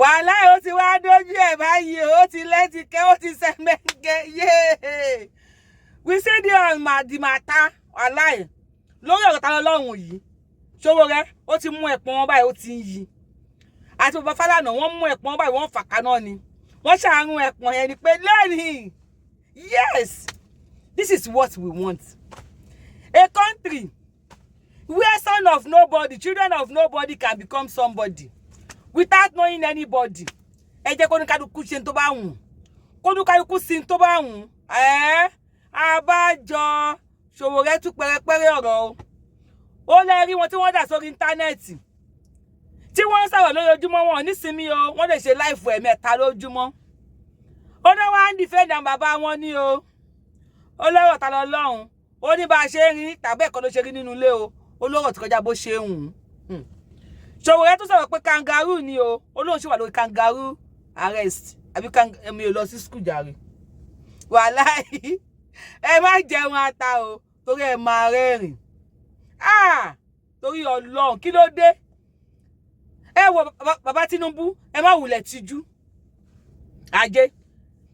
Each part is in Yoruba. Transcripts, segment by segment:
Wàhálà, ó ti wá dójú ẹ̀ báyìí o, ó ti lẹ́tìkẹ́, ó ti sẹ́mẹ́ńgẹ́ yéé. We say the on the matter. Wàhálà ẹ̀ lórí ọ̀rọ̀ Ta Lọ́lọ́run yìí, Sowore ó ti mú ẹ̀pọ̀n wọn báyìí, ó ti ń yí. Àti bàbá Fálànà, wọ́n mú ẹ̀pọ̀n wọn báyìí, wọ́n fà kaná ni, wọ́n ṣàrùn ẹ̀pọ̀n yẹn ni pé lẹ́yìn. Yes, this is what we want: a country where son of nobody, children of nobody can become somebody without knowing anybody. Ẹ jẹ́ kó ní kálukú ṣe tó bá wùn, kó ní kálukú sí tó bá wùn. Ẹ́ abájọ, Sowore tú pẹrẹpẹrẹ ọ̀rọ̀ o. Ó lè rí wọn tí wọ́n dà sórí internet, tí wọ́n ń sọ̀rọ̀ lójoojúmọ́, wọn ò ní sinmi o. Wọ́n lè ṣe live ẹ̀mẹ́ta lójúmọ́. Ó ní wọ́n á ń defend àwọn bàbá wọn ní o. Ó lọ́rọ̀ Ta Lọ́lọ́run, ó ní bá a ṣe ń rí tàbí ẹ̀kọ́ ló ṣe rí nínú ilé o. Ó lọ́rọ̀ tí kọjá bó ṣe ń hùn. Sowore tó sọ̀rọ̀ pé kangaroo ni o. Ó lóun ṣì wà lórí kangaroo arrest àbí mi ò lọ sí school jàre. Wàláhì, ẹ má jẹun ata o, torí ẹ máa rẹ́rìn. Ah, torí Ọlọ́run, kí ló dé? Ẹ wo bàbá Tinubu, ẹ má wulẹ̀ tijú ajé.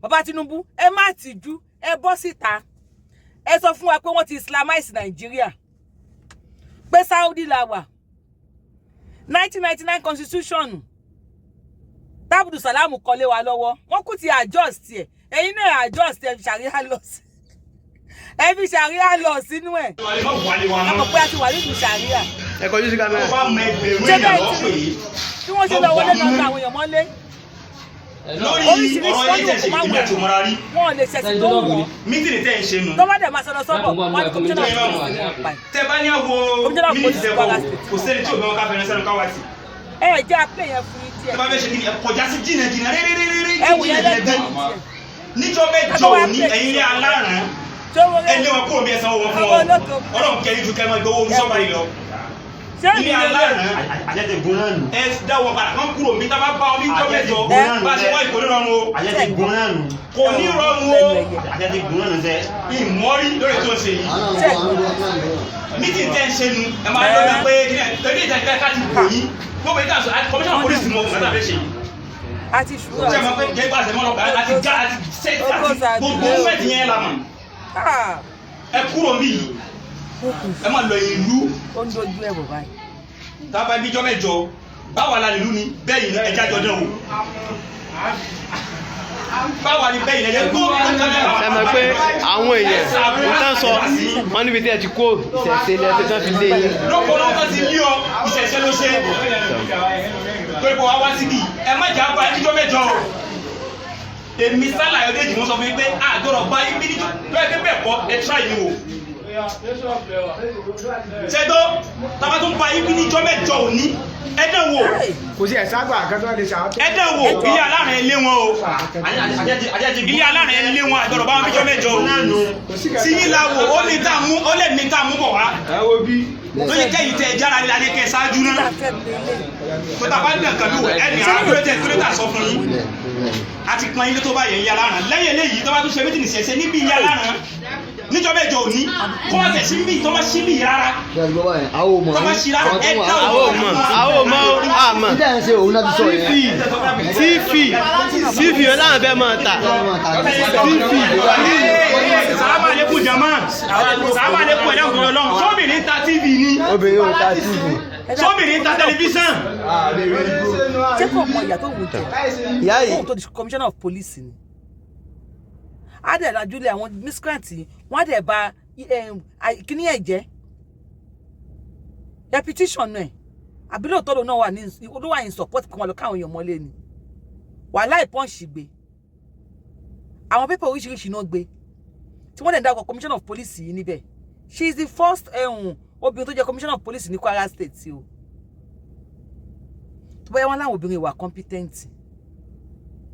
Bàbá Tinubu, ẹ má tijú, ẹ bọ́ síta, ẹ sọ fún wa pé wọ́n ti islamize Nàìjíríà, pé Saudi la wà. 1999 constitution tábùdù sàlámù kọ́lé wa lọ́wọ́, wọ́n kú ti adjust ẹ̀. Ẹ̀yin náà adjust ẹ̀, fi ṣàríyá lọ sí, ẹ fi ṣàríyá lọ sínú ẹ̀. A mọ̀ pé a ti wà nínú ṣàríyá. Ẹ kọjú sí kámẹ́rà. Ó bá mọ ẹgbẹ̀rún Ṣé èèyàn bẹ́ẹ̀ lọ́pọ̀ yìí. Tí wọ́n ṣe lọ wọlé náà gba àwọn èèyàn mọ́lé Lórí oríṣiríṣi ọ̀rọ̀ ilé lọ́dún tẹ̀ ṣe kò máa ìgbà wẹ̀ tí mo ra rí. Wọn ò lè ṣẹ̀sìn tó wù wọ́n. Meeting tẹ̀ ń ṣe nù. Tó bá dẹ̀ máa sọ̀rọ̀ sọ́bọ̀, wọ́n á ní commissioner of police wọn pa ẹ̀. Tẹ bá ní àwo Commissioner of minute Police tẹ kọ Kwara State. kò sẹ́ni tí ò bẹ́ wọn ká fẹ́ràn sẹ́nu káwá sí. Ẹ jẹ́ àpè yẹn fún yín Tẹ díẹ̀. bá fẹ́ ṣe kí ni, ẹ kọjá sí jìnnà jìnnà réréréré. Ẹ wò yẹn jìnnà lẹ́gbẹ̀ẹ́ jìnnà. tiẹ̀. Níjọ́ mẹ́jọ òní, ẹ̀yin ilé aláràn, Sowore ẹ lé wọn kúrò bí ẹ sanwó wọn fún Àwọn wọn. olóko. Ọlọ́run kẹ́yìn ju kẹ́ máa gbowó orí sọ́ba yìí lọ. Ṣé Ilé mi lè lè aláràn, Àjẹ́ ti gun náà nù. ẹ dá wọn padà kán kúrò bí tá bá bá wọn bí jọ́ mẹ́jọ. Ẹ. Bá a ṣe wá ìkò ní rọrùn o. Àjẹ́ ti gun náà nù. Kò ní rọrùn o. Àjẹ́ ti gun náà nù sẹ́. Ìmọ̀rí lórí tó ń ṣe yìí. Meeting tẹ́ ń ṣe nu, ẹ máa lọ́dọ̀ pé kí ni ẹ torí ìta ìta ká ti wò yín gbogbo ìta sọ àti commissioner of police mọ nǹkan tá a fẹ́ ṣe yìí. Àti ṣúra. Ṣé ẹ mọ̀ pé jẹ́ bá a ṣe mọ́ lọ́kàn àti já àti set àti gbogbo movement yẹn la mọ̀. Ẹ kúrò níbí yìí, ẹ má lọ ìlú. Ó ń dojú ẹ̀ bọ̀ báyìí. Tá a bá níjọ́ mẹ́jọ, báwa la nílùú ni bẹ́ẹ̀ yìí, ẹ jájọ dán o. Báwa ni bẹ́ẹ̀ yìí, ẹ jẹ́ gbogbo. Ẹ mọ̀ pé àwọn èèyàn ń tán sọ wọ́n níbi tí ẹ ti kó ìṣẹ̀ṣe lẹ́sẹ̀ tán fi lé yín. Lóko lọ́wọ́ tó ti lé ọ, ìṣẹ̀ṣẹ̀ ló ṣe torí pé wá wá síbí. Ẹ má jà bá níjọ́ mẹ́jọ o. Èmi sálà ayọ̀dẹ́jì, wọ́n sọ fún mi pé àgọ́rọ̀ bá yín bí níjọ́ bẹ́ẹ̀ pé bẹ́ẹ̀ kọ́, ẹ tíra yìí wò ṣẹ́gbọ́ tàbá tún bá yín bí níjọ́ mẹ́jọ òní, ẹ dán wò. Kò sí ẹ̀sán àgbà kan tó lè ṣàwọn tó. Ẹ dán wò. Ilé alárùn, ẹ lé wọn o. Ilé alárùn, ẹ lé wọn. Àgọ́rọ̀ bá wọn bíjọ́ mẹ́jọ o. Kò sí tí yín la wò, ó ní tá a mú, ó lè ní tá a mú bọ̀ wá. Ẹ wo bí. Tó yẹ kẹ́yìn tẹ ẹ jára ní alẹ́ kẹ́ ẹ ṣáájú Kí la náà fẹ́ pé lè tó tá a bá ní nǹkan mi wò, ẹ ní àkúrẹ́tẹ̀ kúrẹ́tà sọ fún yín a ti pọn ilé tó bá yẹ ilé aláràn. Lẹ́yìn eléyìí, tó bá tún ṣe meeting ṣẹ̀ṣẹ̀ níbi ilé aláràn níjọ́ mẹ́jọ òní, kó wọ́n tẹ̀ sí bí tó bá sí bí rárá. Àwọn ò mọ̀. Tó bá sí rárá, ẹ dá. Àwọn ò mọ̀, àwọn ò mọ̀ o, àmọ̀. Níta ẹ̀ ń ṣe òun náà ti sọ yẹn. TV, TV yẹn láwọn fẹ́ máa tà, TV. Sàlámà lẹ́kùn jama, sàlámà lẹ́kùn. Ẹ̀dá òkú ọlọ́run, sóbìnrin ta TV ni? Obìnrin ò ta TV. Sóbìnrin ta tẹlifíṣàn? Ṣé kò mọ ìyà tó wù jẹ? Ìyá yìí. Kóhun tó di commissioner of police ni, á dẹ̀ rajúlẹ̀ àwọn miscreant yìí, wọ́n á dẹ̀ ba kíní ẹ̀ jẹ́, repetition ẹ̀. Àbí lóòótọ́ lòun náà wà ní, ló wà in support kí wọ́n lọ káwọn èèyàn mọ́lé ni? Wàhálà, Punch gbé àwọn paper oríṣiríṣi náà gbé tí wọ́n dẹ̀ ń dárúkọ commissioner of police yìí níbẹ̀. She is the first obìnrin tó jẹ́ commissioner of police ní Kwara State o. Tó bá yẹ wọn láwọn obìnrin wà competent,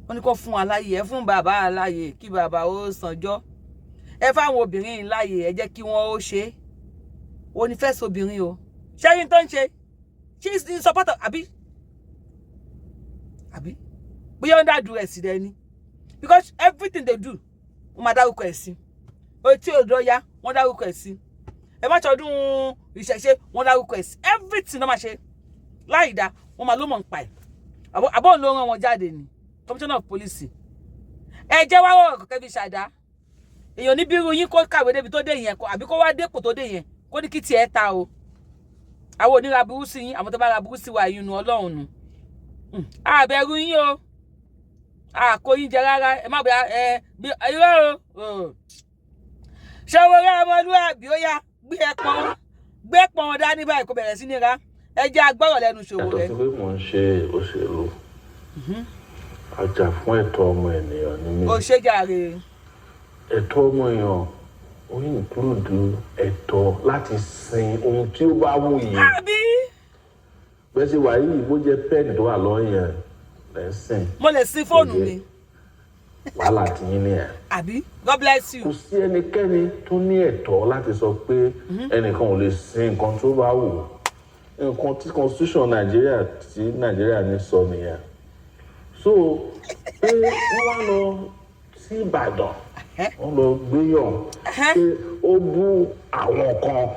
wọ́n ní kó fún wa láàyè. Ẹ fún bàbá láàyè kí bàbá ó sanjọ́. Ẹ fáwọn obìnrin láàyè, ẹ jẹ́ kí wọ́n ó ṣe é. Ó ní fẹ́ sobìnrin o. Ṣẹ́yìn tó ń ṣe, she is in support of, àbí bóyá under duress rẹ ni, because everything they do, wọ́n máa dárúkọ ẹ̀ sí. Etí odò ya, wọ́n dárúkọ ẹ̀ sí. Ẹ má ṣọdún ìṣẹ̀ṣe, wọ́n dárúkọ ẹ̀ sí. Everything náà máa ṣe láì dá, wọ́n máa ló mọ̀ ń pa ẹ̀. Àbọ̀ ló rán wọn jáde ni, commissioner of police. Ẹ jẹ́ wá wọ̀rọ̀ kẹ́kẹ́ bí ṣàdá. Èèyàn ní bírú yín kó kàwé débi tó dé yẹn, àbí kó wá dépò tó dé yẹn, kó ní kí tiẹ̀ ta o. Àwọn onírà burú sí yín, àwọn tó bá ra burú sí wa, ìyún nu Ọlọ́run nu. Àbẹ̀rù yín o, àkó yín jẹ rárá. Ẹ má bẹ ẹ bí irọ́ o. Ṣòwòrẹ́ ọmọlúwàbí, ó yá, gbé ẹ pọn, gbé pọn dání báyìí, kó bẹ̀rẹ̀ sí ní ra. Ẹ jẹ́ agbọ́rọ̀ lẹ́nu Yàtọ̀ Ṣòwòrẹ́. sí pé mò ń ṣe òṣèlú, ajá fún ẹ̀tọ́ ọmọ ènìyàn ní mí. Ó ṣe jàre. Ẹ̀tọ́ ọmọ èèyàn, ó include ẹ̀tọ́ láti sin ohun tí ó bá wù yín. Àbí? Bẹ́ẹ̀ sì wà yìí, bó jẹ́ pen tó wà lọ́yìn ẹ̀ lẹ́sìn, Mo lè sin fóònù mi. wàhálà tí yín ní ẹ̀. Àbí? God bless you. Kò sí ẹnikẹ́ni tó ní ẹ̀tọ́ láti sọ pé ẹnìkan ò lè sin nǹkan tó bá wù ú. Nǹkan tí constitution Nàìjíríà, tí Nàìjíríà ní sọ nìyẹn. So pé wọ́n wá lọ sí Ìbàdàn, wọ́n lọ gbéyàn pé ó bú àwọn kan,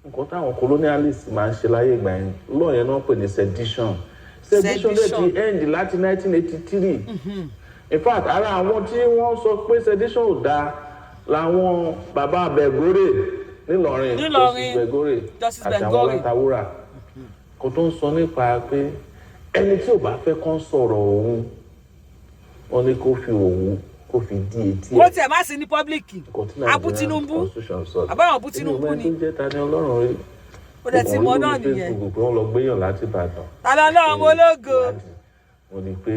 nǹkan táwọn colonialists máa ń ṣe láyé ìgbà yẹn lọ́ọ̀ yẹn náà pè ní sedition. Sedition dẹ̀ ti end láti 1983. In fact, ara àwọn tí wọ́n sọ pé sedition ò dáa làwọn bàbá Belgore nílọrin. Nílọrin. Justice Belgore Justice àti àwọn Belgore. Látàwúrà kò tó ń sọ nípa pé ẹni tí ò bá fẹ́ kán sọ̀rọ̀ òun, wọ́n ní kó fi òwú kó fi dí etí Kó ẹ̀. tiẹ̀ má sí ní public. Nǹkan tí Abu Nigerian Tinubu. constitution sọ. Àbáwọn Abu Tinubu Èmi ò mọ ni. ẹni tó ń jẹ́ Tani Ọlọ́run rí. Ó dẹ̀ ti mọ náà Mo kàn rí lórí nìyẹn. Facebook pé wọ́n lọ gbéyàn láti Ìbàdàn. Ta ló Ọlọ́run ológo? Wọ́n ní pé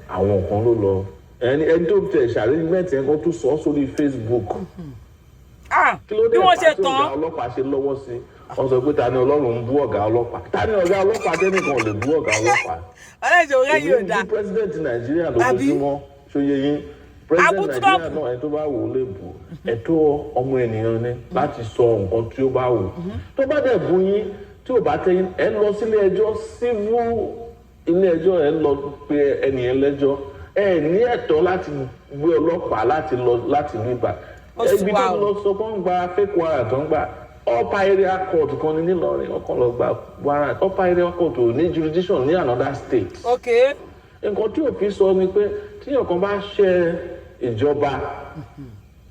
àwọn kan ló lọ, ẹni tó tẹ̀ ṣàrígbẹ́ntì yẹn kan tó sọ ọ́ sórí Facebook. Kí ló dé Bí wọ́n ṣe pàtó tán ọ̀gá ọlọ́pàá ṣe lọ́wọ́ sí? Wọ́n sọ pé Tani Ọlọ́run ń bú ọ̀gá ọlọ́pàá. Tani ọ̀gá ọlọ́pàá tẹ́nìkan ò lè bú ọ̀gá ọlọ́pàá? Ọlọ́run, Ṣòwòrẹ́ yìí ò Èmi dáa. ń bú president Nàìjíríà Àbí? lójoojúmọ́, ṣóyè yín? President Abu Nàìjíríà Trump. náà, ẹni tó bá wù ú lè bú. Ẹ̀tọ́ ọmọ ènìyàn ni láti sọ nǹkan tí ó bá wù ú. Tó bá dẹ̀ bú yín, tí ò bá tẹ́ yín, ẹ lọ sílé ẹjọ́, civil ilé ẹjọ́, ẹ lọ pe ẹnìyẹn lẹ́jọ́. Ẹ ní ẹ̀tọ́ láti gbé ọlọ́pàá láti lọ láti ìlú Ìbàdàn. Ó sì Ibi wà tó o. lọ sọ pé wọ́n gba fake warrant tó ń gbà, Upper Area Court kan ní Nílọrin, wọ́n kàn lọ gba warrant. Upper Area Court ò ní jurisdiction ní another state. Nǹkan tí òfin sọ ni pé tíyàn kan bá ṣe ìjọba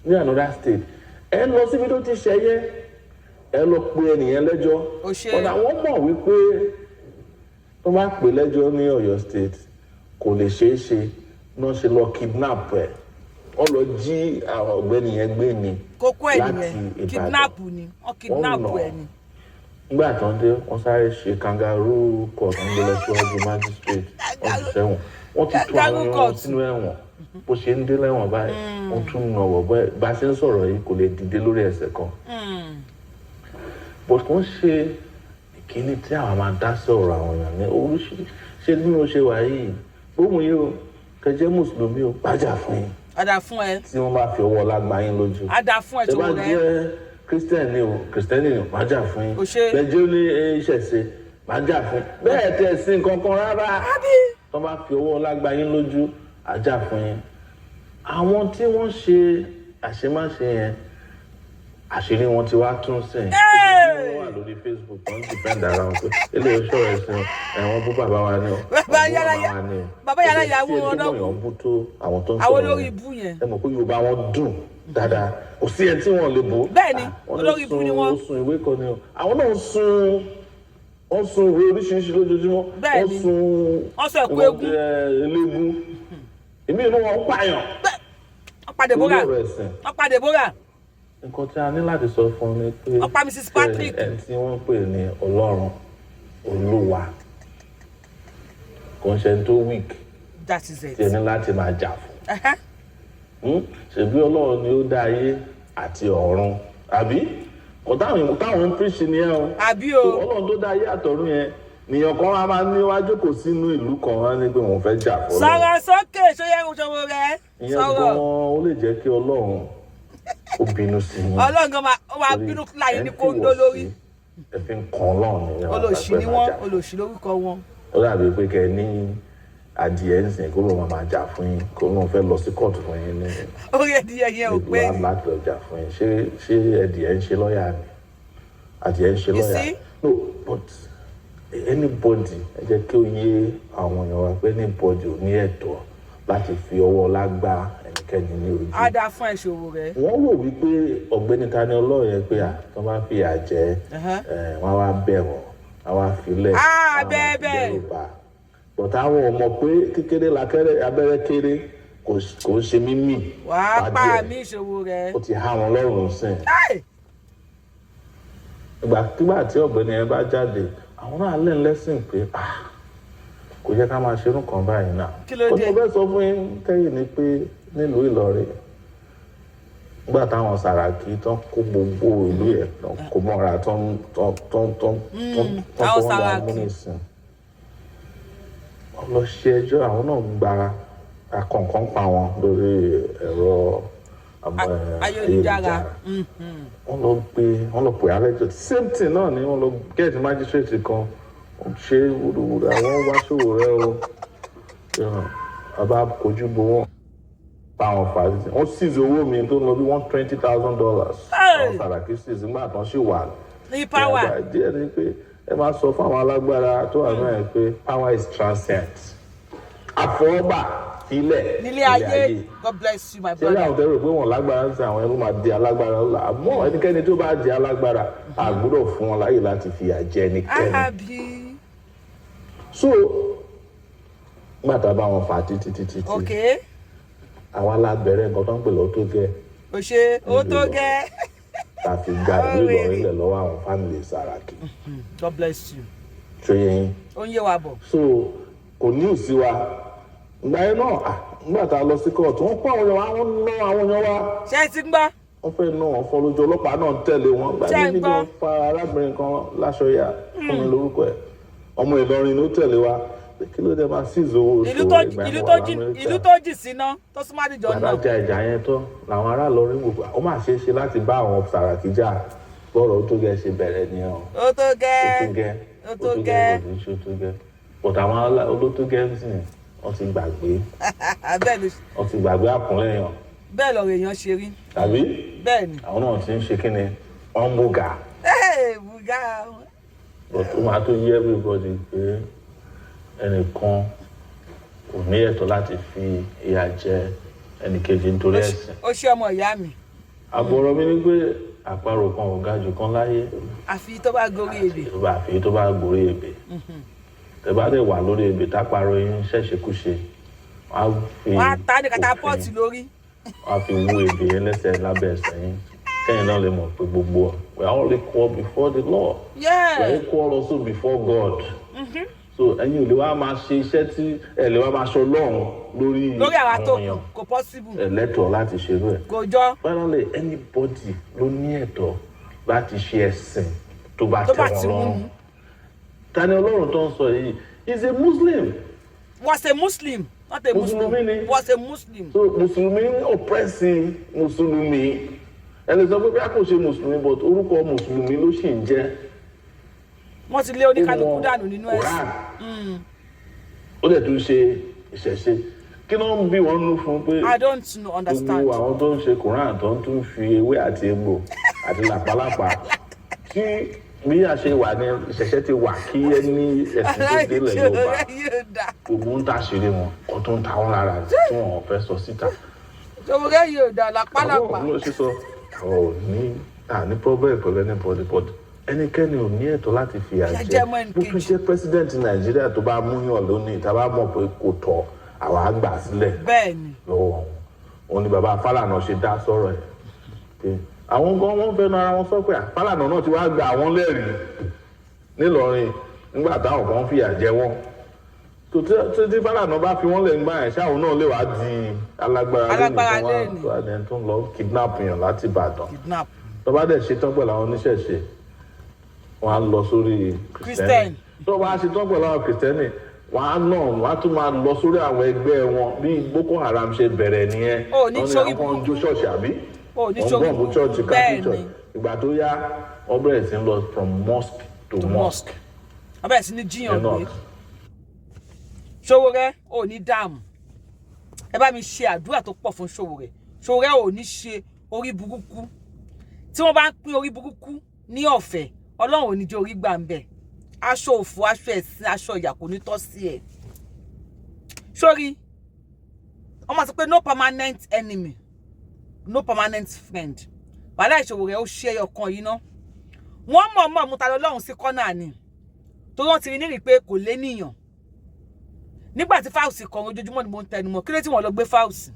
ní another state, ẹ lọ síbi tó ti ṣe yẹ, ẹ lọ pe ẹnìyẹn lẹ́jọ́. Ó ṣe. Ọ̀nà àwọn mọ̀ wípé tó bá pè lẹ́jọ́ ní Ọ̀yọ́ State, kò lè ṣeé ṣe náà ṣe lọ kidnap ẹ̀. Wọ́n lọ jí àwọn ọ̀gbẹ́ni yẹn gbé ni Kókó ẹ̀ láti nìyẹn. Ìbàdàn. Kidnap ni wọ́n kidnap Wọ́n nà. ẹ̀ ni. Nígbà tó ń dé, wọ́n sáré ṣe kangaroo court, ń gbé lọ síwájú magistrate, wọ́n ti sẹ́wọ̀n. Wọ́n ti tú àwọn Kangaroo èèyàn court. sínú ẹ̀wọ̀n. Bó ṣe ń dé lẹ́wọ̀n báyìí, wọ́n tún nà wọ̀ bẹ́ẹ̀. Bá a ṣe ń sọ̀rọ̀ yìí, kò lè dìde lórí ẹsẹ̀ kan. But kò ń ṣe ìkíní tí àwọn máa dá sí ọ̀rọ̀ àwọn èèyàn ní oríṣiríṣi. Ṣé bí mo ṣe wà yìí, gbóhùn yìí o, kẹjẹ mùsùlùmí o, bájà fún yín Àdà fún ẹ. tí wọ́n bá fi ọwọ́ ọlá gbá yín lójú. Àdà fún ẹ. Ṣé bá Ṣòwòrẹ́. jẹ́ Christian ni o, Christian ni o, máa jà fún yín. Ó ṣe. Bẹ́ẹ̀ jẹ́ ní ìṣẹ̀ṣe, máa jà fún yín. Bẹ́ẹ̀ tẹ̀ sí nǹkan kan rárá, tó bá fi ọwọ́ ọlá gbá yín lójú, á jà fún yín. Àwọn tí wọ́n ṣe àṣemáṣe yẹn, àṣírí wọn ti wá tún sìn. Wọ́n wà lórí Facebook, wọ́n depend ara wọn pé eléyìí sọ̀rọ̀ ẹ̀sìn ẹ̀wọ̀n, bú bàbá wa ni o, Bàbá wọ́n bú yàrá màmá wa ni o. Bàbá yàrá ìyàwó Kò sí wọn ẹni tó náà. mọ̀yàn bú tó àwọn tó ń Àwọn sọ̀rọ̀ olórí yẹn. ibú yẹn. Ẹ mọ̀ pé Yorùbá wọn dùn dáadáa, kò sí ẹni tí wọ́n lè bú. Bẹ́ẹ̀ni, Wọ́n ní olórí ibú ni wọ́n. sun ìwé kan ni o. Àwọn náà sun, wọ́n sun ìwé oríṣiríṣi lójoojúmọ́. Bẹ́ẹ̀ni. Wọ́n sun Wọ́n sọ ẹ̀kú eégún. Eléégún èmi inú wọn pààyàn Wọ́n pa Deborah. lórí ọ̀rọ̀ ẹ̀sìn. Wọ́n pa Deborah. Nǹkan tí a ní láti sọ fún ni pé Wọ́n pa Mrs. Patrick. ẹni tí wọ́n ń pè ní Ọlọ́run, Olúwa, kò ń ṣe ẹni tó weak That is it. tí ẹ ní láti máa jà fún. Ṣebí Ọlọ́run ni ó dá ayé àti ọ̀run, àbí? Kò táwọn ń preach ni ẹ o. Àbí o. So, Ọlọ́run tó dá ayé àtọ̀run yẹn, nìyẹn kan wá máa níwájú kò sínú ìlú kan wá ní pé òun fẹ́ jà fún Ọlọ́run. Sọ̀rọ̀ sókè, ṣóyẹ Ṣòwòrẹ́. Ìyẹn Sọ̀rọ̀. gan-an ó lè jẹ́ kí Ọlọ́run ó bínú sí yín. Ọlọ́run gan máa ó máa Torí bínú láyé ẹ ní ń kóńdó fìwọ̀ lórí. sí, ẹ fi ń kan Ọlọ́run nìyẹn. Olòṣì ni wọ́n, olòṣì lórúkọ wọn. Ó dàbí pé kẹ ní adìẹ ń sìn kó lóun máa jà fún yín, kó lóun fẹ́ lọ sí kóòtù fún yín ní Orí ẹdìyẹ yẹn ò pé ìlú ni. láti lọ jà fún yín. Ṣé ẹdìẹ ń ṣe lọ́ọ̀yà ni? Adìẹ ń ṣe You lọ́ọ̀yà? see? No, but Anybody, ẹ jẹ́ kí ó yé àwọn èèyàn wa pé anybody ò ní ẹ̀tọ́ láti fi ọwọ́ ọlá gbá ẹnikẹ́ni ní ojú. Á dáa fún ẹ, Sowore. Wọ́n rò wípé ọ̀gbẹ́ni Tani Olohun yẹn pé à tó bá fìyà jẹ ẹ, wọ́n á wá bẹ̀ wọ́n, á wá filẹ̀, Ah, á wá bẹ́ẹ̀ bẹ́ẹ̀. dẹ́rù bà. But àwọn ò mọ̀ pé kékeré lakẹ́rẹ́ abẹ́rẹ́ kéré, kò ń ṣe mímì. Wàá pa Adìẹ. mí, Sowore. Ó ti há wọn lọ́rùn sìn. Hey! Ìgbàkigbà tí ọ̀gbẹ́ni yẹn bá jáde, àwọn náà lẹ́nu lẹ́sìn pé, ah, kò yẹ ká máa ṣerú kan báyìí náà. Kí ló Ó dé? ní mo fẹ́ sọ fún yín kẹ́yìn ni pé nílùú Ìlọrin, nígbà táwọn Sàràkí tán kó gbogbo ìlú yẹn tán kó mọ́ra tán tán tán tán tán tán Àwọn kó wọn lọ Sàràkí. amúnisìn, wọ́n lọ ṣe ẹjọ́, àwọn náà gba akọ̀ǹkan pa wọn lórí ẹ̀rọ ayélujára. Wọ́n lọ gbé, wọ́n lọ pè alẹ́jọ́, same thing náà ni wọ́n lọ get magistrate kan, wọ́n ṣe wúruwúru, àwọn wá sówó rẹ o, bàbá kojú bo wọn bá wọn fà á títí wọ́n seize owó mi tó ń lọ bí $120,000. Hey! Àwọn Sàràkí seize nígbà tán sì wà ní power. Díẹ̀ ni pé ẹ máa sọ fún àwọn alágbára tó wà náà pé power is transient, àfọwọ́bà ilẹ̀ nílé ayé. God bless you, my Ṣé ní brother. àwọn tẹ́rù pé wọ́n lágbára ń sin àwọn ẹrú máa di alágbára ńlá, àmọ́ ẹnikẹ́ni tó bá di alágbára, a gbọ́dọ̀ fún wọn láyè láti fìyà jẹ ẹnikẹ́ni. Àbí. So nígbà tá a bá wọn fà á títí títí tí àwa la bẹ̀rẹ̀ nǹkan tó ń pè lọ́tọ́ gẹ́. O ṣe ó tó gẹ́. Tá a fi gba ìlú Ìlọrin lẹ̀ lọ́wọ́ àwọn family Sàràkí. God bless you. Ṣó yé yín? Ó ń yé wa bọ̀. So kò ní ìsí wa ìgbà yẹn náà. Ah, nígbà tá a lọ sí kóòtù, wọ́n kó àwọn èèyàn wa, wọ́n ná àwọn èèyàn wa. Ṣé ẹ ti ń gbọ́? Wọ́n fẹ́ ná wọn fọ́ lójú, ọlọ́pàá náà tẹ̀lé wọn gbà Ṣé ẹ ní gbọ́? fídíò fa arábìnrin kan láṣọ ya fún mi lórúkọ ẹ̀, ọmọ Ìlọrin ló tẹ̀lé wa pé kí ló dé máa sí ìzòwò. Ìlú tó ìlú tó jìn, ìlú tó jìn síná tó súnmọ́ àdìjọ náà. Gbàdájà ìjà yẹn tán làwọn ará Ìlọrin gbogbo, ó mà ṣeé ṣe láti bá àwọn Sàràkí jà. Bọ́ọ̀rọ̀ ó tó gẹ́ ṣe bẹ̀rẹ̀ nìyẹn o. Ó tó Ó tó gẹ́. gẹ́. Ó tó gẹ́. Kò ní ṣe ó tó gẹ́, but àwọn olótó gẹ́ ń sìn, wọ́n ti gbàgbé. Bẹ́ẹ̀ ni. Wọ́n ti gbàgbé àkúnlẹ̀yàn. Bẹ́ẹ̀ lọ̀rọ̀ èèyàn ṣe rí. Tàbí Bẹ́ẹ̀ ni. àwọn náà ti ń ṣe kí ni, wọ́n ń bùgà. Ee, bùgá. But ó máa tó yé everybody pé ẹnìkan kò ní ẹ̀tọ́ láti fi ìyà jẹ ẹnìkejì nítorí ẹ̀sìn. Ó ṣe, ọmọ ìyá mi. Àbọ̀rọ̀ mi ni pé àparò kan ò ga jù kan láyé. Àfi tó bá gorí ebè. Tó bá àfi tó bá gorí ebè. Tẹ bá dẹ̀ wà lórí ebè táparò yín ṣẹ̀ṣẹ̀kúṣe, wọ́n á fi Wọ́n á ta ní katapọ́ọ̀tì lórí. Wọ́n á fi wú ebè yẹn lẹ́sẹ̀ lábẹ́ ẹsẹ̀ yín, kẹ́yìn náà lè mọ̀ pé gbogbo, we are all equal before the law. We are equal also before God. So ẹ̀yin ò lè wá máa ṣe iṣẹ́ tí ẹ lè wá máa ṣe Ọlọ́run lórí Lórí àwa tó àwọn kù. èèyàn. Kò possible. Ẹ lẹ́tọ̀ọ́ láti ṣerú ẹ̀. Kò jọ. Finally, anybody ló ní ẹ̀tọ́ láti ṣe ẹ̀sìn tó bá Tó bá tẹ́ ti wọn wù lọ́rùn. ú. Tani Ọlọ́run tó ń sọ yìí is a Muslim. Was a Muslim, not a Muslim. Mùsùlùmí ni. Was a Muslim. So Mùsùlùmí ń oppress Mùsùlùmí. Ẹ lè sọ pé bí a kò ṣe Mùsùlùmí, but orúkọ Mùsùlùmí ló sì ń jẹ́. Wọ́n ti lé oníkálukú Ó mọ dànù nínú ẹ̀sìn. Quran. Ó dẹ̀ tún ṣe ìṣẹ̀ṣe. Kí ló ń bí wọn nú fún pé I don't know, understand. Gbogbo àwọn tó ń ṣe Quran tó ń tún fi ewé àti egbò àti làpálàpá tí bí a ṣe wà ní ìṣẹ̀ṣẹ̀ ti wà kí ẹni ẹ̀sìn tó délẹ̀ Yorùbá, Yóò dá. gbogbo ń tàṣírí wọn kó tó ń ta wọn lára tí wọn ò fẹ́ sọ síta. Sowore yóò dá làpálàpá. Àwọn ló ṣe sọ, àwọn ò ní à ní problem pẹ̀lú anybody, but ẹnikẹ́ni ò ní ẹ̀tọ́ láti fìyà Fìyà jẹ jẹ mọ́ ẹnì bó tún kejì. jẹ́ president Nàìjíríà. Tó bá múyàn lónìí, tá a bá mọ̀ pé kò tọ́, àwa á gbà sílẹ̀ Bẹ́ẹ̀ ni. lọ́wọ́ wọn. Òun ni bàbá Fálànà ṣe dá sọ̀rọ̀ ẹ̀ pé àwọn gan wọ́n fẹ́nu ara wọn sọ pé Fálànà náà ti wá gba àwọn lẹ́rìí nílọrin nígbà táwọn kan fìyà jẹ wọ́n tó tí Fálànà bá fi wọ́n lẹ̀ ń gbà yẹn, ṣáwọn náà lè wá di alágbára Alágbára lẹ́nìí tó wá lẹ́nìí. tó wá ní ẹni tó ń lọ kidnap yàn láti Ìbàdàn? Kidnap. Tó bá dẹ̀ ṣetán pẹ̀lú àwọn oníṣẹ̀ṣe, wọ́n á lọ sórí Christian. Kristẹni. Tó bá ṣetán pẹ̀lú àwọn Kristẹni, wọ́n á náà wọ́n á tún máa lọ sórí àwọn ẹgbẹ́ wọn. Bí Boko Haram ṣe bẹ̀rẹ̀ nìyẹn. Ó ní Wọ́n ní sórí àwọn kan ń jó ṣọ́ọ̀ṣì àbí Ó ní wọ́n sórí bomb church, bẹ́ẹ̀ Catholic ni. church. Ìgbà tó yá, wọ́n bẹ̀rẹ̀ sí ń lọ from mosque to To mosque. mosque. Wọ́n bẹ̀rẹ̀ sí ní jíyàn Ní gbé. north. Sowore ò ní dààmú. Ẹ bá mi ṣe àdúrà tó pọ̀ fún Sowore. Sowore ò ní ṣe orí burúkú. Tí wọ́n bá ń pín orí burúkú ní ọ̀fẹ́, Ọlọ́run ò ní jẹ́ orí gbà ń bẹ̀. Aṣọ òfò, aṣọ ẹ̀sìn, aṣọ ìyà kò ní tọ́ sí ẹ. Sórí wọ́n máa sọ pé no permanent enemy, no permanent friend. Wàhálà ìṣòwò rẹ̀ ó ṣe ẹyọ kan yìí ná. Wọ́n mọ̀ mọ̀ mú Ta lọ́lọ́run sí kọ́nà ni, torí wọ́n ti rí nírìí pé kò lé níyàn. Nígbà tí Falz kọrin, ojoojúmọ́ ni mo ń tẹnu mọ́, kí ló tí wọ́n lọ gbé Falz?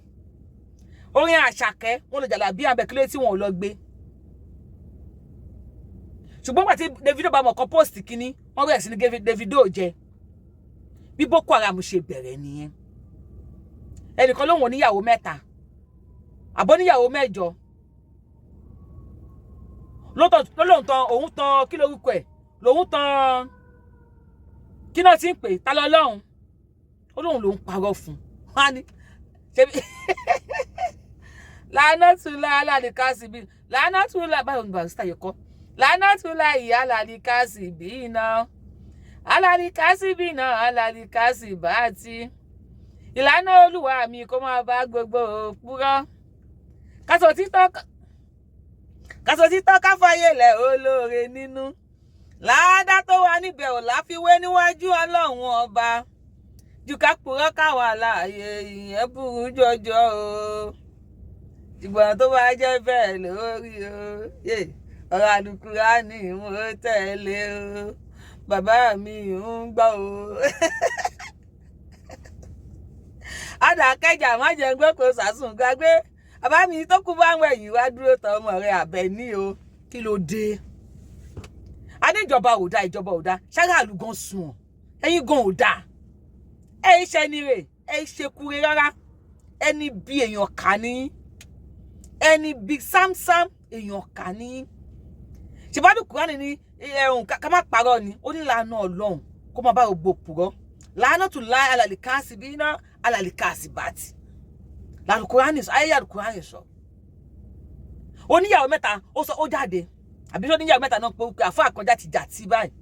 Orin Àṣàkẹ́, wọ́n lọ jàlábí àbẹ̀, kí ló tí wọ́n lọ gbé? Ṣùgbọ́n gbà tí Davido bá mọ̀ kọ́ post kínní, wọ́n bẹ̀rẹ̀ sí ní Davido jẹ. Bí Boko Haram ṣe bẹ̀rẹ̀ nìyẹn. Ẹnìkan lóhùn oníyàwó mẹ́ta àbọ̀ níyàwó mẹ́jọ lóhùn tán, òun tán, kí lórúkọ ẹ̀ lòun tán, kí náà ti ń pè ta lọ lọ́hùn, ó lóun lòún parọ́ fún un. Wọ́n á ní ṣebí lánàtúlá aládìkásí bí lánàtúlá. Báwo ni Barrister yẹ kọ́? Lánàtúlá ìyá aládìkásí bí iná, aládìkásí bí iná, aládìkásí bá ti ìlànà Olúwa mi kó máa bá gbogbo òpùrọ́. Kásò títọ́ káfáyé lẹ̀ olóore nínú láàdá tó wà níbẹ̀ ò láfiwé níwájú Ọlọ́run Ọba, jù ká purọ́ káwa láàyè, ìyẹn burú jọjọ o. Ìgbọ̀n tó bá jẹ́ bẹ́ẹ̀ lórí o, ọ̀rọ̀ Àlùkùránì mo tẹ̀lé o, bàbá mi ń gbọ́ o. Àdàkẹ́jà má jẹun gbé kó sàsùn gbàgbé bàbá mi tó kú bá ń wẹ̀yìn wá dúró tọ ọmọ rẹ Àbẹ̀ní o. Kí ló dé? A ní ìjọba ò dáa, ìjọba ò dáa, ṣáráàlú gan sùn ọ̀, ẹ̀yin gan ò dáa. Ẹ ń ṣe ni rè, ẹ ń ṣe kure rárá. Ẹni bí èèyàn kà ní, ẹni bí sámsám èèyàn kà ní. Ṣèbádùn Kúránì ní ẹ̀hún ká má parọ́ ni. Ó ní làánà Ọlọ́run kó má bá gbogbo purọ́. Làánà tún láì alàlìkáàsì bí iná alàlìkáàsì bàtì làlùkùránì sọ, ayé àlùkùránì sọ. Oníyàwó mẹ́ta, ó sọ, ó jáde àbí sọ oníyàwó mẹ́ta náà pé àfọ àkànjá ti jà tí báyìí.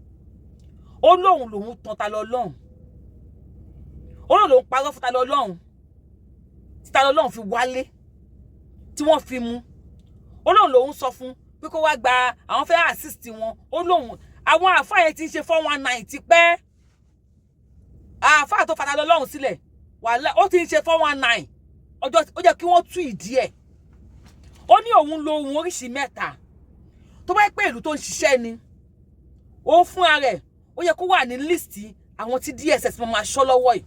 Ó lóun lòun tán ta lọ lọ́hùn, ó lóun lòun parọ́ fún ta lọ lọ́hùn, tí ta lọ lọ́hùn fi wálé tí wọ́n fi mú. Ó lóun lòun sọ fún pé kó wá gba àwọn fẹ́ assist wọn. Ó lóun àwọn àáfàá yẹn ti ń ṣe 419 ti pẹ́. Àáfàá tó fata lọ lọ́hùn sílẹ̀ wàhálà, ó ti ń ṣe 419 ọjọ́. Ó jẹ́ kí wọ́n tú ìdí ẹ̀. Ó ní òun lo ohun oríṣi mẹ́ta. Tó bá yẹ pé ìlú tó ń ṣiṣẹ́ ni òun fúnra rẹ̀, ó yẹ kó wà ní list àwọn tí DSS máa ṣọ́ lọ́wọ́ yìí.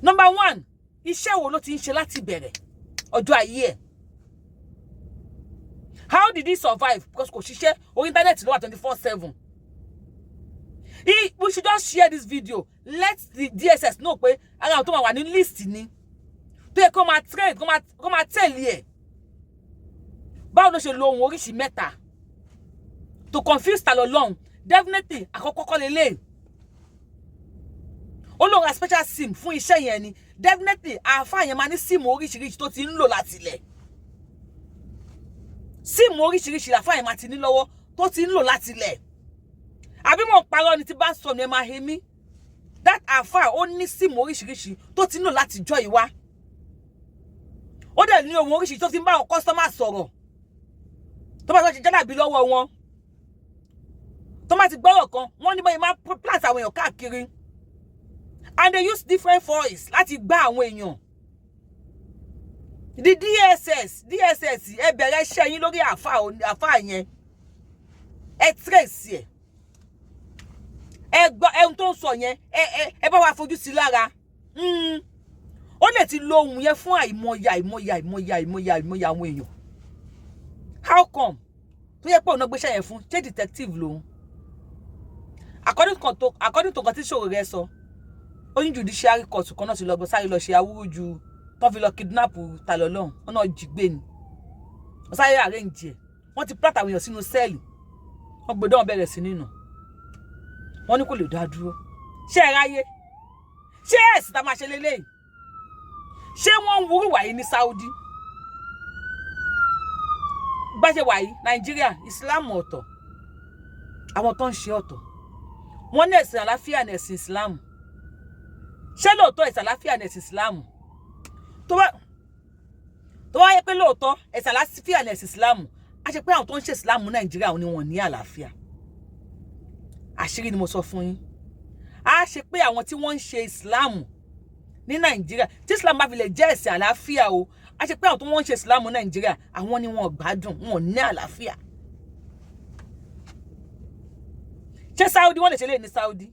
Number one, iṣẹ́ wo ló ti ń ṣe láti bẹ̀rẹ̀ ọjọ́ ayé ẹ̀? How did he survive? Because kò ṣiṣẹ́, orí internet ló wà 24/7. We should just share this video, let the DSS know pé ara àwọn tó máa wà ní list ni, tó yẹ kó máa train, kó máa tẹ̀lé ẹ̀. Báwo ló ṣe lo ohun oríṣi mẹ́ta to confuse ta lọ lọ́hùn? Definitely àkọ́kọ́ kọ́ lélẹ̀, ó lóun ra special sim fún iṣẹ́ yẹn ni. Definitely àáfàá yẹn máa ní sim oríṣiríṣi tó ti ń lò láti ilẹ̀. Sim oríṣiríṣi làáfàá yẹn máa ti ní lọ́wọ́ tó ti ń lò láti ilẹ̀. Àbí mo parọ́ ni? Tí bá ń sọ ni ẹ máa he mí. That àáfàá, ó ní sim oríṣiríṣi tó ti ń lò láti jọ ìwá. Ó dẹ̀ ní ohun oríṣiríṣi tó ti ń bá àwọn customer sọ̀rọ̀, tó bá ti ṣe jálàbí lọ́wọ́ wọn, tó bá ti gbọ́rọ̀ kan, wọ́n ní báyìí máa plant àwọn èèyàn káàkiri, and they use different voice láti gbá àwọn èèyàn. The DSS, DSS, ẹ bẹ̀rẹ̀ iṣẹ́ yín lórí àáfàá yẹn. Ẹ trace ẹ, ẹ gbọ́ ẹhun tó ń sọ yẹn, ẹ bá wa fojú sí lára. Ó lè ti lo ohun yẹn fún àìmọye àìmọye àìmọye àìmọye àìmọye àwọn èèyàn. How come tó yẹ pé òun náà gbéṣẹ́ yẹn fún? Ṣé detective lòun? According to nǹkan tí Sowore sọ, ó ní judiciary court kan náà ti lọ gbọ́ sáré lọ ṣe awúrú ju tó fi lọ kidnap Talọ́lọ́hún. Wọn náà jí gbé ni, wọ́n sáré arrange ẹ̀, wọ́n ti plant àwọn èèyàn sínú cell, wọ́n gbé dán bẹ̀rẹ̀ sí nínú wọ́n ní kò lè dá dúró. Ṣé ẹ ráyé? Ṣé ẹ̀sìn tá a máa ṣe lélẹ́yìí? Ṣé wọ́n ń wúrú wàyí ní Saudi bá ṣe wàyí? Nàìjíríà, Islam ọ̀tọ̀, àwọn tó ń ṣe ọ̀tọ̀. Wọ́n ní ẹ̀sìn àláfíà ní ẹ̀sìn Islam. Ṣé lóòótọ́ ẹ̀sìn àláfíà ní ẹ̀sìn Islam? Tó bá yẹ pé lóòótọ́ ẹ̀sìn àláfíà ní ẹ̀sìn Islam, á ṣe pé àwọn tó ń ṣe Islam Nàìjíríà ni wọ́n ní àlàáfíà. Àṣírí ni mo sọ fún yín. Á ṣe pé àwọn tí wọ́n ń ṣe Islam ní Nàìjíríà, tí Islam bá fi lè jẹ́ ẹ̀sìn àlàáfíà o, á ṣe pé àwọn tó wọ́n ń ṣe Islam ní Nàìjíríà, àwọn ni wọn ò gbádùn, wọn ò ní àlàáfíà. Ṣé Saudi wọ́n lè ṣe lè ní Saudi?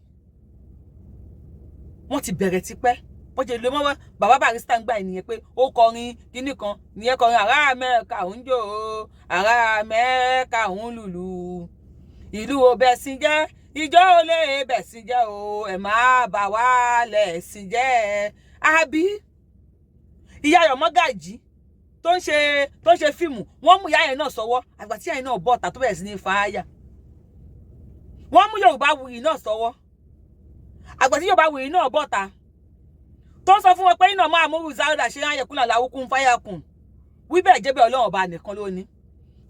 Wọ́n ti bẹ̀rẹ̀ tipẹ́. Wọ́n ṣe lè mọ́ bàbá Barrister ń gbà ènìyàn pé ó kọrin kíní kan nìyẹn, kọrin ará Amẹ́ríkà ń jó, ará Amẹ́ríkà ń lùlù, ìlú ò bẹ̀sìn jẹ́, ìjọ ò lè bẹ̀sìn jẹ́ o, ẹ̀ má bà wá lẹ̀sìn jẹ́. Àbí ìyá Ayọ̀ Mọ́gàjì tó ń ṣe fíìmù, wọ́n mú ìyá yẹn náà sọ́wọ́. Àgbà tí ìyá yẹn náà bọ̀ ọ̀tà tó bẹ̀rẹ̀ sí ní fàáyà, wọ́n mú Yorùbá Wuyì náà sọ́wọ́. Àgbà tí Yorùbá Wuyì náà bọ̀ ọ̀tà tó ń sọ fún wọn pé iná máa múrù záúdà ṣe ń ayẹkùn làwùkún fáyàkùn, wí bẹ́ẹ̀ jẹ́ bẹ́ẹ̀, Ọlọ́run ọba nìkan ló ní.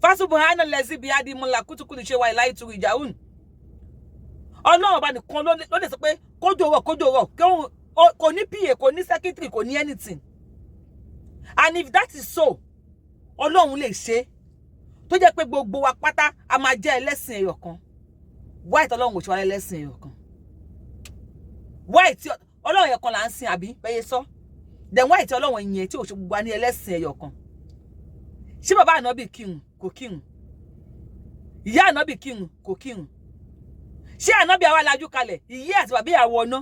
Fásubùhánà lẹ́sí bíi adimúlà kútukùtù ṣe wà láì turu ìjàhùn. Ọlọ́run ọba nìkan ló lè sọ pé kójò rọ̀, kójò rọ̀. Kò ní pa, kò ní secretary, kò ní anything. And if that is so, Ọlọ́run lè ṣe tó jẹ́ pé gbogbo wa pátá a máa jẹ́ ẹlẹ́sìn ẹyọ kan. Why tí Ọlọ́run ò ṣe wá ẹlẹ́sìn ẹyọ kan? Why tí Ọlọ́run ẹyọ kan là ń sìn, àbí bẹ́yẹ sọ? Then why tí Ọlọ́run yẹn tí ò ṣe gbogbo wa ní ẹlẹ́sìn ẹyọ kan? Ṣé bàbá ànábì kírun? Kò kírun. Ìyá ànábì kírun? Kò kírun. Ṣé ànábì àwa lajú kalẹ̀, ìyá àti bàbá ìyàwó ọ̀nà?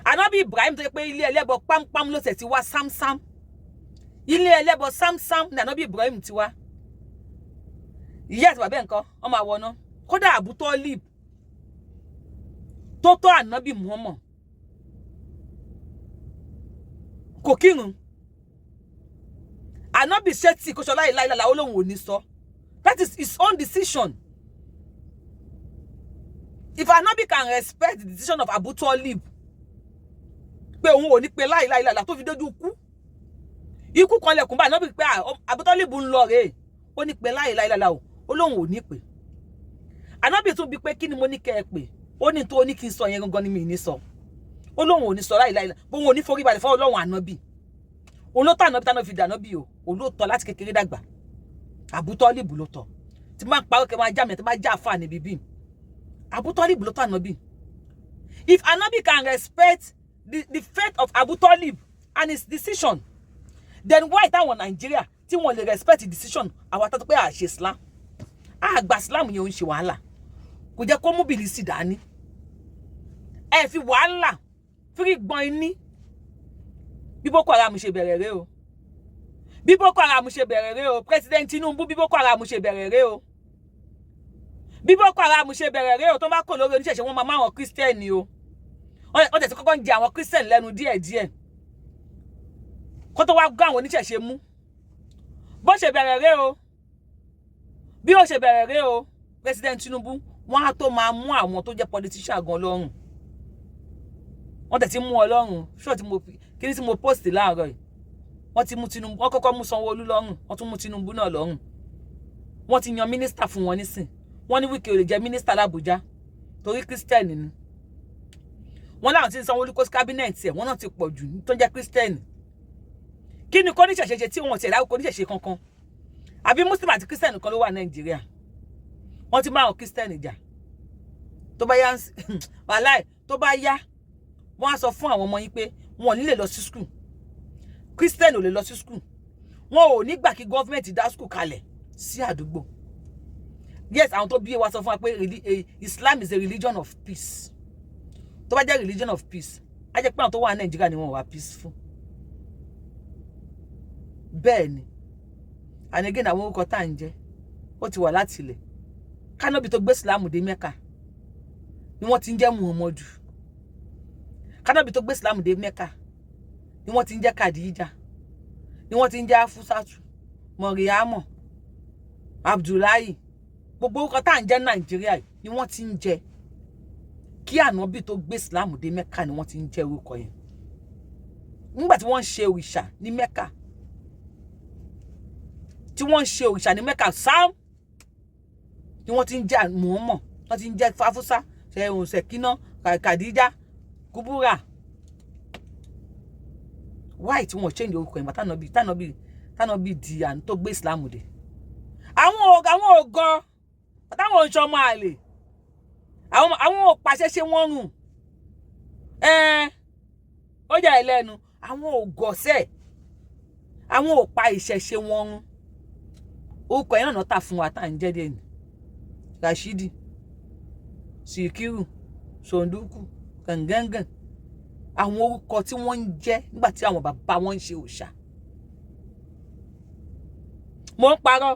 Ànábì Ibrahim tó yẹ pé ilé ẹlẹ́bọ pámpám ló tẹ̀ ti wá, sámsám, ilé ẹlẹ́bọ sámsám ní ànábì Ibrahim ti wá. Ìyá àti bàbá ẹ̀ nǹkan wọ́n máa wọná. Kódà Abu Talib tó tọ́ ànábì Muhammad kò kírun. Ànábì ṣẹ́tì kó sọ láìláìláìlá, ó lóun ò ní sọ. That is his own decision. If ànábì can respect the decision of Abu Talib pé òun ò ní pe láìláìláìlá tó fi dójú ikú, ikú kan lẹ̀kùn bá ànábì pé Abu Talib ń lọ rèé, ó ní pe láìláìláìlá o, ó lóun ò ní pè. Ànábì tún bi pé kí ni mo ní kẹ́ ẹ pè? Ó ní tó ní kí n sọ yẹn gangan ni mi ní sọ. Ó lóun ò ní sọ láìláìlá, bóun ò ní forí balẹ̀ fọwọ́ Ọlọ́run. Ànábì òun ló tọ́ ànábì tánábì fi dànábì o, òun ló tọ́ láti kékeré dàgbà. Abu Talib ló tọ́. Tí máa ń parọ́ kẹ́ máa já mi, tí máa já àfa níbi bí Abu Talib ló tọ́ ànábì. If ànábì can respect the faith of Abu Talib and his decision, then why táwọn Nàìjíríà tí wọ́n lè respect the decision àwọn àtàtọ́ pé àṣẹ Islam, àgbà Islam yẹn ò ń ṣe wàhálà, kò jẹ́ kó mú bìlísì dání, ẹ fi wàhálà fírí gbọ́n ní. Bí Boko Haram ṣe bẹ̀rẹ̀ rẹ o, bí Boko Haram ṣe bẹ̀rẹ̀ rẹ o, President Tinubu, bí Boko Haram ṣe bẹ̀rẹ̀ rẹ o, bí Boko Haram ṣe bẹ̀rẹ̀ rẹ o. Tó bá kò lórí oníṣẹ̀ṣe, wọn máa má àwọn Kírísítẹ́nì o. Wọ́n tẹ̀sí kọ́kọ́ ń jẹ àwọn Kírísítẹ́nì lẹ́nu díẹ̀díẹ̀ kó tó wá gbọ́ àwọn oníṣẹ̀ṣe mú. Bó ṣe bẹ̀rẹ̀ rẹ o, bí ó ṣe bẹ̀rẹ̀ rẹ o, President Tinubu. Wọ́n á tó máa mú àwọn tó jẹ́ politician gan lọ́rùn. Wọ́n tẹ̀ ti mú ọ lọ́rùn. Ṣọ́ọ̀ tí mo kí ni tí mo post láàárọ̀ yìí, wọ́n ti mú Tinubu. Wọ́n kọ́kọ́ mú Sanwó-Olú lọ́rùn, wọ́n tún mú Tinubu náà lọ́rùn. Wọ́n ti yan mínísítà fún wọn nísìn. Wọ́n ní Wike ò lè jẹ́ mínísítà l'Àbújá torí Kírísítẹ́nì ni. Wọ́n láwọn tí ń Sanwó-Olú kó sí cabinet ẹ̀, wọ́n náà ti pọ̀ jù tó ń jẹ́ Kírísítẹ́nì. Kí ni kò ní ṣẹ̀ṣẹ̀ ṣe tí wọ́n ti ẹ̀dá kò ní ṣẹ̀ṣẹ̀ kankan? Àbí Muslim àti Kírísítẹ́nì kan ló wà Nàìjíríà? Wọ́n ti máa àwọn Kírísítẹ́nì jà. Tó bá yá, wàláì, tó bá yá, wọ́n á sọ fún àwọn ọmọ yín pé wọn ò ní lè lọ sí school. Kírísítẹ́nì ò lè lọ sí school. Wọn ò ní gbà kí government dá school kalẹ̀ sí àdúgbò. Yes, àwọn tó bí wa sọ fún wa pé Islam is a religion of peace. Tó bá jẹ́ religion of peace, á jẹ́ pé àwọn tó wà ní Nàìjíríà ni wọ́n wà peaceful. Bẹ́ẹ̀ ni. And again, àwọn orúkọ tá à ń jẹ́, ó ti wà láti ilẹ̀. Kánábì tó gbé Islam dé Mẹ́kà ni wọ́n ti ń jẹ́ Muhammadu. Kánábì tó gbé Islam dé Mẹ́kà ni wọ́n ti ń jẹ́ Khadija, ni wọ́n ti ń jẹ́ Afusatu, Mọ̀ríámọ̀, Abdullahi. Gbogbo orúkọ tá à ń jẹ́ Nàìjíríà ni wọ́n ti ń jẹ́ kí ànábì tó gbé Islam dé Mẹ́kà ni wọ́n ti ń jẹ́ orúkọ yẹn. Nígbà tí wọ́n ń ṣe òrìṣà ní Mẹ́kà, tí wọ́n ń ṣe òrìṣà ní Mẹ́kà sáàm, ni wọ́n ti ń jẹ́ Muhammad, wọ́n ti ń jẹ́ Fáfúsá, ṣẹ̀hùn, Ṣẹ̀kínà, Kàdíjà, Kúbúrà. Why tí wọ́n change orúkọ yẹn tánàbí di à ń tó gbé Islam dé? Àwọn ògo táwọn oṣù ọmọ àlè. Àwọn ò pàṣẹ ṣe wọ́n rùn. Ó yà ẹ́ lẹ́nu. Àwọn ò gọ̀ọ́sẹ̀, àwọn ò pa ìṣẹ̀ṣe wọn run. Orúkọ yẹn náà tà fún wa tá à ń jẹ́ dé ni Rashidi, Sikiru, Sonduku, gàngàngàn, àwọn orúkọ tí wọ́n ń jẹ́ nígbà tí àwọn bàbá wọn ń ṣe òòṣà. Mo ń parọ́?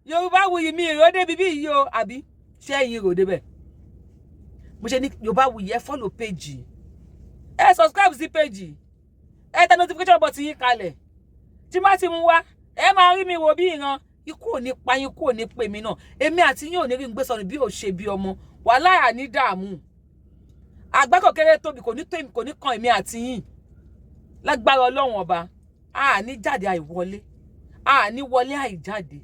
Yorùbá Wuyì, mi ìró débi bí yìí o, àbí ṣé ẹ̀yin ìró débẹ̀? Mo ṣe ní Yorùbá Wuyì, ẹ follow page, ẹ subscribe sí page, ẹ tẹ notification button yín kalẹ̀. Tí má ti mú wá, ẹ máa rí mi wò bí ìran. Ikú ò ní pa yín, ikú ò ní pè mí náà. Èmi àti yín ò ní rí ń gbé sọnù bí ò ṣe bí ọmọ. Wàhálà ní dààmú àgbákò kéré tóbi kò ní tó èmi, kò ní kan èmi àti yín lágbára Ọlọ́run Ọba. A ní jáde àìwọlé, a ní wọlé àìjáde,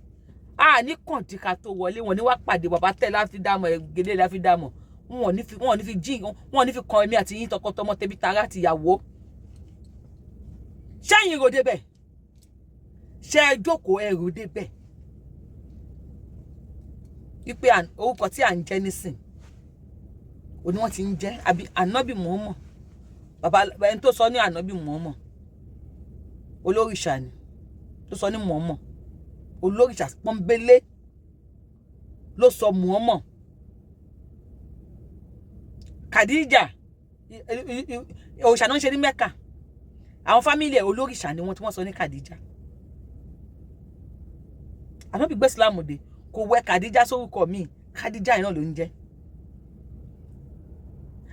a ní kàndínkà tó wọlé. Wọn ní wá pàdé bàbá tẹ láfi dàmọ ẹgẹlẹ láfi dàmọ. Wọn ò ní fi jí, wọn ò ní fi kan èmi àti yín tọkọtọmọ, tẹbí tará tìyàwó. Ṣẹ́yìn rò débẹ̀? Ṣe ẹ jókòó, ẹ rò débẹ̀ wípé orúkọ tí à ń jẹ́ nísìn òní wọ́n ti ń jẹ́ àbí ànábì mọ̀ọ́mọ̀? Bàbá ẹni tó sọ ní ànábì mọ̀ọ́mọ̀, olórìṣà ni tó sọ ní mọ̀ọ́mọ̀. Olórìṣà pọ́nbélé ló sọ mọ̀ọ́mọ̀. Khadija, òòṣà náà ń ṣe ní Mẹ́kà. Àwọn family ẹ̀, olórìṣà ni wọ́n tí wọ́n sọ ní Khadija. Ànábì gbé Islam dé, kò wẹ Khadija sórúkọ míì. Khadija yìí náà ló ń jẹ́.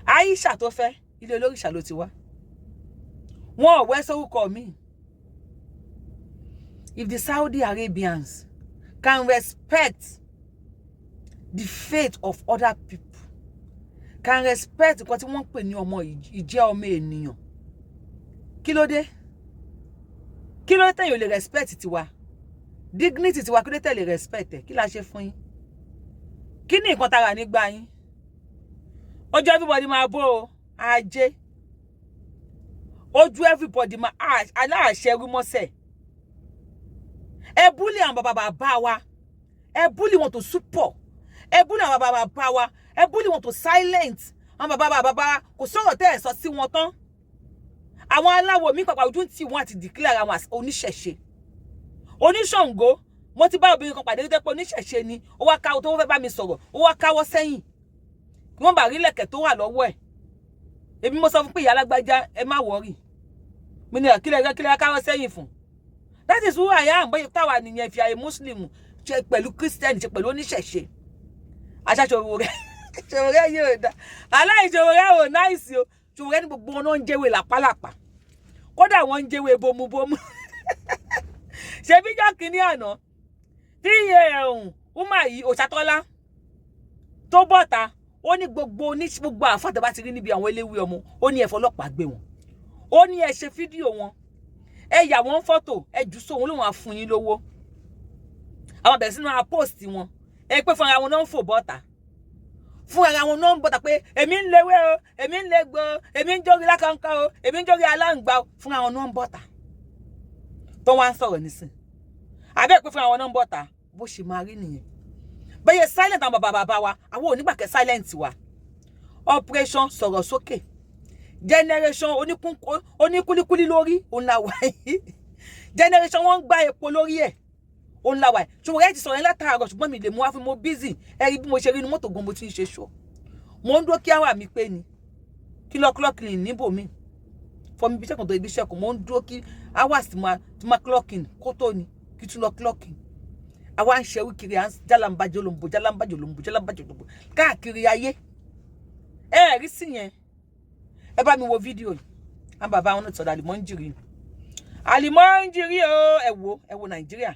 Aisha tó fẹ́, ilé olórìṣà ló ti wá, wọn ò wẹ́ sórúkọ míì. If the Saudi Arabians can respect the faith of other people, can respect nǹkan tí wọ́n ń pè ní ọmọ ìjẹ́ ọmọ ènìyàn, kí ló dé? Kí ló dé tẹ̀yin ò lè respect tiwa, dignity tiwa? Kí ló dé tẹ̀ lè respect ẹ̀? Kí la ṣe fún yín? Kí ni nǹkan tara nígbà yín? Ojú everybody máa bó o ajé, ojú everybody máa aláàṣẹ rúmọ́sẹ̀. Ẹ bully àwọn bàbá bàbá wa, ẹ bully wọn tó súpọ̀, ẹ bully àwọn bàbá bàbá wa, ẹ bully wọn tó silent. Àwọn bàbá bàbá wa, kò sọ̀rọ̀ tẹ́ ẹ̀ sọ sí wọn tán. Àwọn aláwọ̀ mi pàpà ojú ń tì wọ́n àti declare àwọn as oníṣẹ̀ṣe, oníṣàngó. Mo ti bá obìnrin kan pàdé tó pé oníṣẹ̀ṣe ni. Ó wá káwọ́ tó fẹ́ bá mi sọ̀rọ̀, ó wá káwọ́ sẹ́yìn kí wọ́n bá rí lẹ̀kẹ̀ tó wà lọ́wọ́ ẹ̀. Èmi mo sọ fún pé, "Ìyá alágbájá, ẹ má worry." Mi ní kílẹ̀ káwọ́ sẹ́yìn fún. That is who I am. Bóyá táwa nìyẹn. If you are a Muslim, ṣe pẹ̀lú Christian, ṣe pẹ̀lú oníṣẹ̀ṣe. Àṣà Ṣòwòrẹ́, Ṣòwòrẹ́ yóò dá aláìṣòwòrẹ́ ò nice o. Ṣòwòrẹ́ ní gbogbo wọn náà ń jẹ́wé làpálàpà, kódà wọ́n ń jẹ́wé bomubomu. Ṣebí jọ́ kínní àná tí ẹ̀hún uma yìí, Òṣàtọ́lá tó bọ̀ta, ó ní gbogbo oní gbogbo àfáà tó bá ti rí níbi àwọn eléwé ọmọ, ó ní ẹ fọlọ́pàá gbé wọn, ó ní ẹ ṣe fídíò wọn, ẹ yà wọ́n fọ́tò, ẹ jù sóhun, lóun á fún yín lówó. Àwọn bẹ̀rẹ̀ sínú máa post wọn. Ẹ pé fúnra wọn náà ń fò bọ́ta, fún ara wọn náà ń bọ́ta pé èmi ń lewé o, èmi ń legbò o, èmi ń jórí lákànká o, èmi ń jórí aláǹgbá o. Fúnra wọn náà ń bọ́ta tó wá ń sọ̀rọ̀ nísìn. Àbẹ́ pé fúnra wọn náà ń bọ́ta. Bó ṣe máa rí nìyẹn. Bẹ́yẹ silent àwọn bàbá bàbá wa, àwọn onígbàkẹ́ silent wa. Operation sọ̀rọ̀ sókè, generation oníkúlíkúlí lórí òun la wà yìí. Generation wọn ń gbá epo lórí ẹ̀ òun la wà yìí. Ṣùgbọ́n ẹ ti sọ̀rọ̀ yẹn látàárọ̀, ṣùgbọ́n mi lè mú wá fún mo busy. Ẹ rí bí mo ṣe rí inú mọ́tò gan, mo ti ń ṣe ṣó, mo ń dúró kí àwà mi pé ni kí lọ clock in níbòmí fọmi ibi iṣẹ́ kan tó ibi iṣẹ́ kan. Mo ń dúró kí hours tí máa clock in kó tó ni kí tún lọ clock in. Àwa ń ṣerú kiri, à ń jálàmbá jolombo, jálàmbá jolombo, jálàmbá jolombo káàkiri ayé. Ẹ rí sí yẹn, ẹ bá mi wo fídíò yìí. Àwọn bàbá wọn náà sọ̀rọ̀ àlìmọ́njìrì, àlìmọ́njìrì o. Ẹ wo, ẹ wo Nàìjíríà.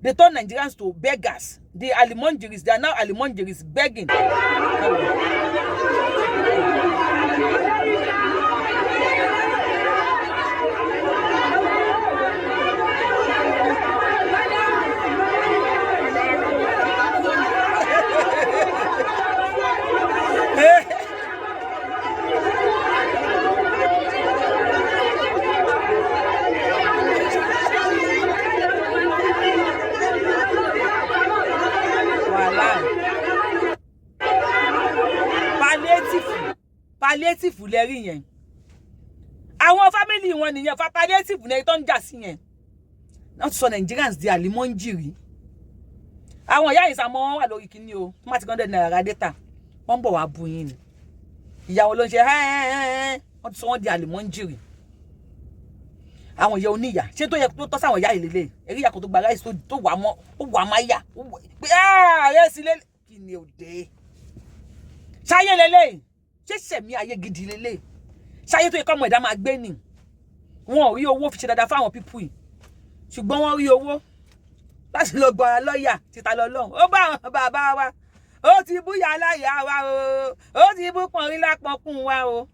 They turn Nigerians to beggars. The alimonjiris, they are now alimonjiris begging. Ẹ wo. Wàhálà. Palliative lẹ́rí yẹn, àwọn family wọn nìyẹn. Fa palliative ní tó ń jà sí yẹn. Wọ́n ti sọ Nigerians di àlìmọ́ńjìrì. Àwọn ìyá ìsàmọ́ wọn wà lórí kíní o, tó má ti ₦100 ra data, wọ́n ń bọ̀ wá bu yín ni. Ìyá wọn ló ń ṣe ẹ́ẹ́ẹ́ẹ́. Wọ́n ti sọ wọ́n di àlìmọ́ńjìrì, àwọn ìyá oníyà. Ṣé tó yẹ tó tọ́ sáwọn ìyá ìlélẹ̀ ẹ̀rí ìyá kan tó gba rice tó wà mọ́, ó wà má yà pé ààrẹ sí lélẹ̀? Kí ni òde ṣáyé lélẹ̀? Ṣé sẹ̀mí ayé gidi lélẹ̀? Ṣáyé tó yẹ kọ́mọ ẹ̀dá máa gbé nì? Wọn ò rí owó fi ṣe dáadáa fáwọn people yìí, ṣùgbọ́n wọ́n rí owó láti lọ gba lọ́ọ̀yà títa lọ lọ́hùn. Ó bá àwọn bàbá wa, ó ti bú yàrá ìyá wa o, ó ti bú pọnrín lápọnkún wa o.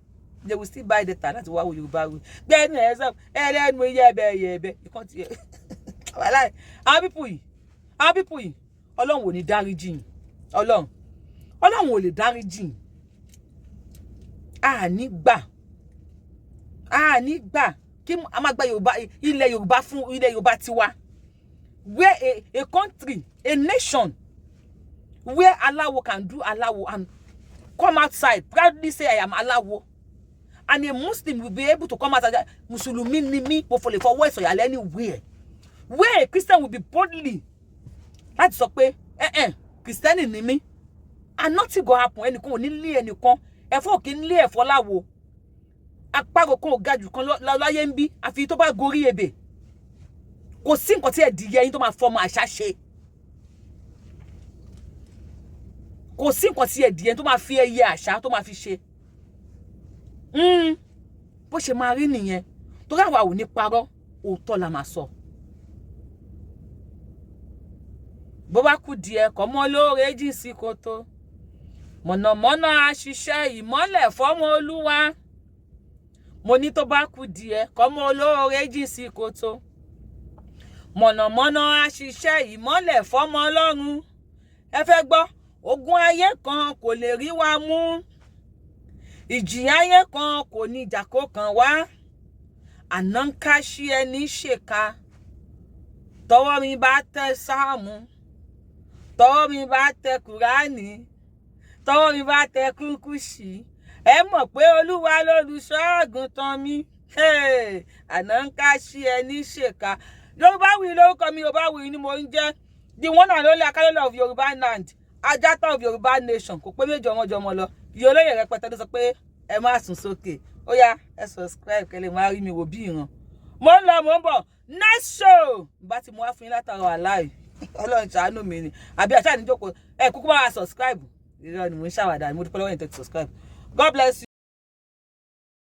They will still buy data láti wá wo Yorùbá wí gbẹ́nu ẹ̀ sọ ẹlẹ́nu yẹ̀bẹ̀ yẹ̀bẹ̀ ìkan tiẹ̀. Wàláì, àwọn people yìí, Ọlọ́run ò ní dáríjì yín. Ọlọ́run ò lè dáríjì yín. Àní gbà, àní gbà kí a máa gba Yorùbá, ilẹ̀ Yorùbá fún ilẹ̀ Yorùbá tiwa, where a country, a nation where aláwo can do aláwo and come outside proudly say, "I am aláwo," and a Muslim will be able to come outside, "Mùsùlùmí ni mí, mo fò lè fọwọ́ ìsọ̀yà anywhere," where a Christian will be boldly láti sọ pé ẹ ẹ Kristẹni ni mí, and nothing go happen. Ẹnìkan ò ní lé ẹnìkan, ẹ̀fọ́ ò kí ń lé ẹ̀fọ́ láwo, apárò kan ò ga jù kan láyé ń bí, àfi tó bá gorí ebè. Kò sí nǹkan tí ẹ̀dìyẹ yín tó máa fọmọ àṣà ṣe. Kò sí nǹkan tí ẹ̀dìyẹ tó máa fi ẹyẹ àṣà tó máa fi ṣe. Bó ṣe máa rí nìyẹn, torí àwa ò ní parọ́, òótọ́ la máa sọ. Bó bá kú díẹ̀ kọ́ mọ́ lóore jìn sí kòtò, mọ̀nàmọ́ná àṣìṣe ìmọ́lẹ̀ fọ́mọ Olúwa. Mo ní tó bá kú díẹ̀ kọ́ mọ́ olóore jìn sí kòtò, mọ̀nàmọ́ná àṣìṣe ìmọ́lẹ̀ fọ́mọ Ọlọ́run. Ẹ fẹ́ gbọ́? Ogun ayé kan kò lè rí wa mú, ìjì ayé kan kò ní ìjà kó kàn wá. Àná ń ká sí ẹni ṣèkà. Tọwọ́ mi bá tẹ sáàmù, tọwọ́ mi bá tẹ Kùránì, tọwọ́ mi bá tẹ kúnkúṣì, ẹ mọ̀ pé Olúwa lolùṣọ́ àgùntàn mi. Àná ń ká sí ẹni ṣèkà. Yorùbá Wuyi lórúkọ mi, Yorùbá Wuyi ni mo ń jẹ́, the one and only Akálọ́lẹ̀ of Yorùbá land, ajátọ̀ of Yorùbá nation. Kò pé méjì, ọmọ jọmọ lọ. Iye olóyè rẹpẹtẹ ló sọ pé ẹ má sùn sókè. Ó yá, ẹ subscribe kẹ́ lè máa rí mi wò bí ìran. Mo ń lọ, mo ń bọ̀. Next show bá ti mú wá fún yín látara wàláì, Ọlọ́run ṣàánú mi ni àbí àṣà níjókòó. Ẹ kúkú bá wa subscribe. Irọ́ ni, mo ń ṣàwàdà. Mo dúpẹ́ lọ́wọ́ yẹn tẹ́ ti subscribe. God bless you.